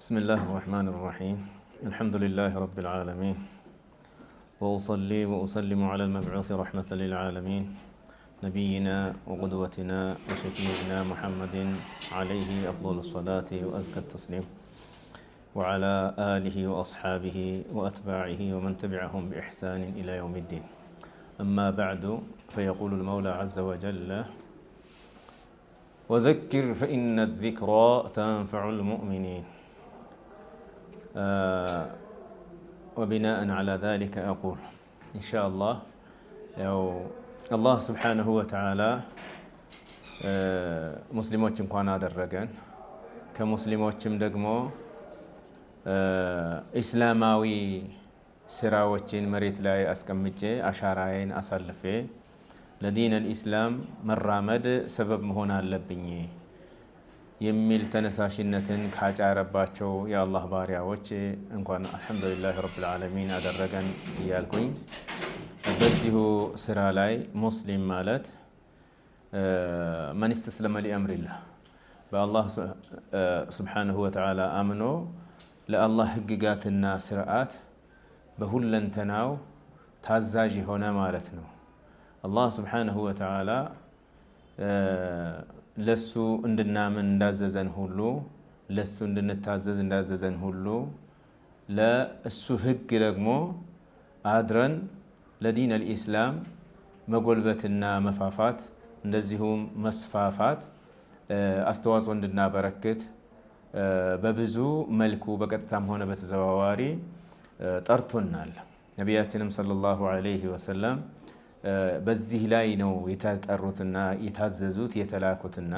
بسم الله الرحمن الرحيم، الحمد لله رب العالمين، وأصلي وأسلم على المبعوث رحمة للعالمين، نبينا وقدوتنا وشفيعنا محمد، عليه أفضل الصلاة وأزكى التسليم، وعلى آله وأصحابه وأتباعه ومن تبعهم بإحسان إلى يوم الدين. أما بعد، فيقول المولى عز وجل: وذكر فإن الذكرى تنفع المؤمنين. وبناء على ذلك أقول إن شاء الله ያው አላህ ስብሓነሁ ወተዓላ ሙስሊሞች እንኳን አደረገን፣ ከሙስሊሞችም ደግሞ ኢስላማዊ ስራዎችን መሬት ላይ አስቀምጬ፣ አሻራዬን አሳልፌ ለዲን አልኢስላም መራመድ ሰበብ መሆን አለብኝ የሚል ተነሳሽነትን ካጫረባቸው የአላህ ባሪያዎች እንኳን አልሐምዱሊላህ ረብል ዓለሚን አደረገን እያልኩኝ፣ በዚሁ ስራ ላይ ሙስሊም ማለት መን ስተስለመ ሊአምሪላህ፣ በአላህ ስብሓነሁ ወተዓላ አምኖ ለአላህ ህግጋትና ስርዓት በሁለንተናው ታዛዥ የሆነ ማለት ነው። አላህ ስብሓነሁ ወተዓላ ለሱ እንድናምን እንዳዘዘን ሁሉ፣ ለሱ እንድንታዘዝ እንዳዘዘን ሁሉ፣ ለእሱ ህግ ደግሞ አድረን ለዲን አልኢስላም መጎልበትና መፋፋት እንደዚሁም መስፋፋት አስተዋጽኦ እንድናበረክት በብዙ መልኩ በቀጥታም ሆነ በተዘዋዋሪ ጠርቶናል። ነቢያችንም ሰለላሁ ዐለይሂ ወሰለም በዚህ ላይ ነው የተጠሩትና የታዘዙት የተላኩትና፣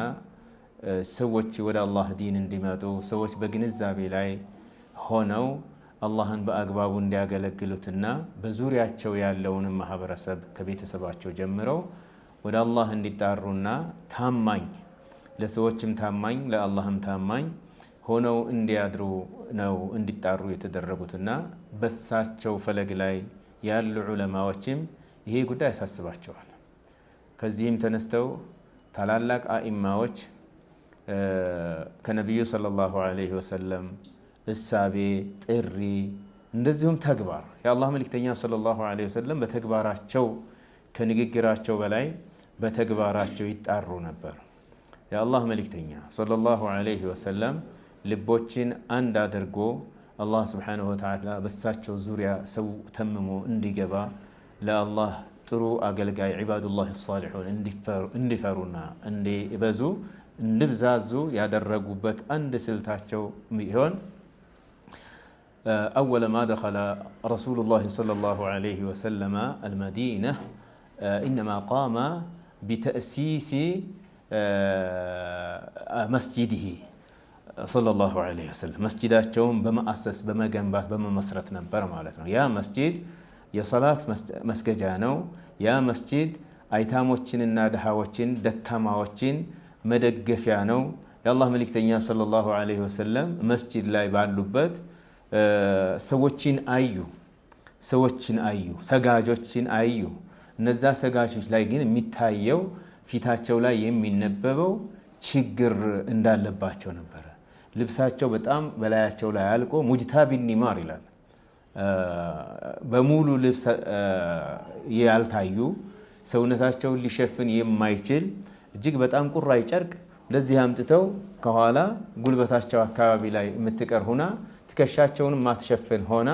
ሰዎች ወደ አላህ ዲን እንዲመጡ፣ ሰዎች በግንዛቤ ላይ ሆነው አላህን በአግባቡ እንዲያገለግሉትና በዙሪያቸው ያለውንም ማህበረሰብ ከቤተሰባቸው ጀምረው ወደ አላህ እንዲጣሩና ታማኝ፣ ለሰዎችም ታማኝ፣ ለአላህም ታማኝ ሆነው እንዲያድሩ ነው እንዲጣሩ የተደረጉትና በሳቸው ፈለግ ላይ ያሉ ዑለማዎችም ይሄ ጉዳይ ያሳስባቸዋል። ከዚህም ተነስተው ታላላቅ አኢማዎች ከነቢዩ ሰለላሁ ዐለይሂ ወሰለም እሳቤ፣ ጥሪ፣ እንደዚሁም ተግባር፣ የአላህ መልእክተኛ ሰለላሁ ዐለይሂ ወሰለም በተግባራቸው፣ ከንግግራቸው በላይ በተግባራቸው ይጣሩ ነበር። የአላህ መልእክተኛ ሰለላሁ ዐለይሂ ወሰለም ልቦችን አንድ አድርጎ አላህ ስብሓነሁ ወተዓላ በሳቸው ዙሪያ ሰው ተምሞ እንዲገባ፣ ለአላህ ጥሩ አገልጋይ ዒባዱላህ ሳሊሑን እንዲፈሩና እንዲበዙ፣ እንዲብዛዙ ያደረጉበት አንድ ስልታቸው ቢሆን፣ أول ما دخل رسول الله صلى الله عليه وسلم المدينة إنما قام بتأسيس مسجده صلى الله عليه وسلم። መስጂዳቸውን በመአሰስ፣ በመገንባት፣ በመመስረት ነበር ማለት ነው። ያ መስጂድ የሰላት መስገጃ ነው። ያ መስጂድ አይታሞችንና ድሃዎችን፣ ደካማዎችን መደገፊያ ነው። የአላህ መልእክተኛ ሰለላሁ ዐለይሂ ወሰለም መስጂድ ላይ ባሉበት ሰዎችን አዩ፣ ሰዎችን አዩ፣ ሰጋጆችን አዩ። እነዛ ሰጋጆች ላይ ግን የሚታየው፣ ፊታቸው ላይ የሚነበበው ችግር እንዳለባቸው ነበረ። ልብሳቸው በጣም በላያቸው ላይ አልቆ፣ ሙጅታቢ ኒማር ይላል፣ በሙሉ ልብስ ያልታዩ፣ ሰውነታቸውን ሊሸፍን የማይችል እጅግ በጣም ቁራጭ ጨርቅ እንደዚህ አምጥተው ከኋላ ጉልበታቸው አካባቢ ላይ የምትቀር ሁና፣ ትከሻቸውን ማትሸፍን ሆና፣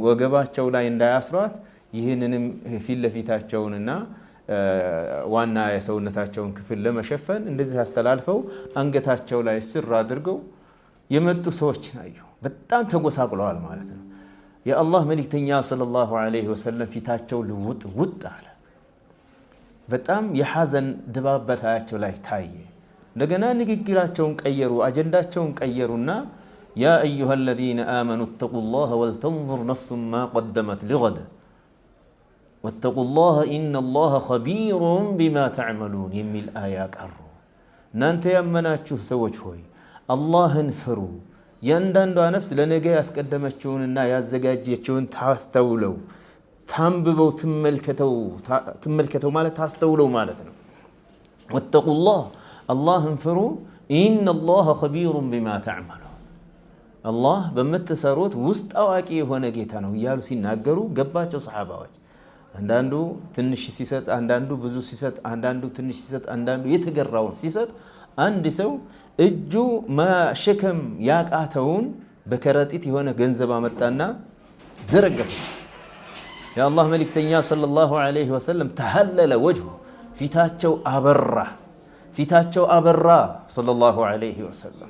ወገባቸው ላይ እንዳያስሯት ይህንንም ፊት ለፊታቸውንና ዋና የሰውነታቸውን ክፍል ለመሸፈን እንደዚህ አስተላልፈው አንገታቸው ላይ ስር አድርገው የመጡ ሰዎችን አዩ። በጣም ተጎሳቁለዋል ማለት ነው። የአላህ መልእክተኛ ሰለላሁ ዐለይሂ ወሰለም ፊታቸው ልውጥ ውጥ አለ። በጣም የሐዘን ድባብ በታያቸው ላይ ታየ። እንደገና ንግግራቸውን ቀየሩ፣ አጀንዳቸውን ቀየሩና يا أيها الذين آمنوا اتقوا الله ولتنظر نفس ما قدمت لغد واتقوا الله إن الله خبير بما تعملون የሚል አያ ቀሩ። እናንተ ያመናችሁ ሰዎች ሆይ፣ አላህን ፍሩ። እያንዳንዷ ነፍስ ለነገ ያስቀደመችውንና ያዘጋጀችውን ታስተውለው፣ ታንብበው፣ ትመልከተው ማለት ታስተውለው ማለት ነው። واتقوا الله፣ አላህን ፍሩ፣ إن الله خبير بما تعملون። አላህ በምትሰሩት ውስጥ አዋቂ የሆነ ጌታ ነው እያሉ ሲናገሩ ገባቸው ሰሓባዎች። አንዳንዱ ትንሽ ሲሰጥ፣ አንዳንዱ ብዙ ሲሰጥ፣ አንዳንዱ ትንሽ ሲሰጥ፣ አንዳንዱ የተገራውን ሲሰጥ፣ አንድ ሰው እጁ መሸከም ያቃተውን በከረጢት የሆነ ገንዘብ አመጣና ዘረገፈ። የአላህ መልእክተኛ صلى الله عليه وسلم تهلل وجهه፣ ፊታቸው አበራ፣ ፊታቸው አበራ صلى الله عليه وسلم።